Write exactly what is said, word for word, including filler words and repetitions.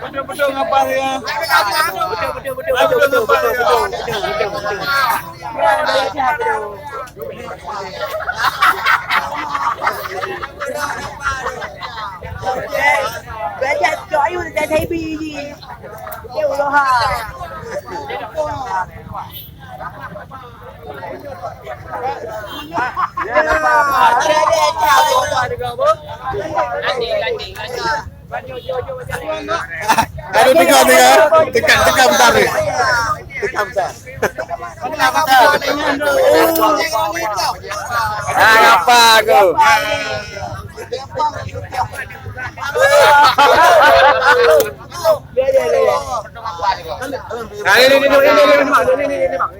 Betul-betul ngapa ya? Betul-betul, betul-betul, betul-betul. Belajar cok ayu dah saya bi ji. Dia ulah ha. Aduh, tengah, tengah. Tekan, tekan besar ni. Tekan besar. Ah, apa aku? Nah, ini, ini, ini, ini, ini, ini, ini, ini, ini, ini.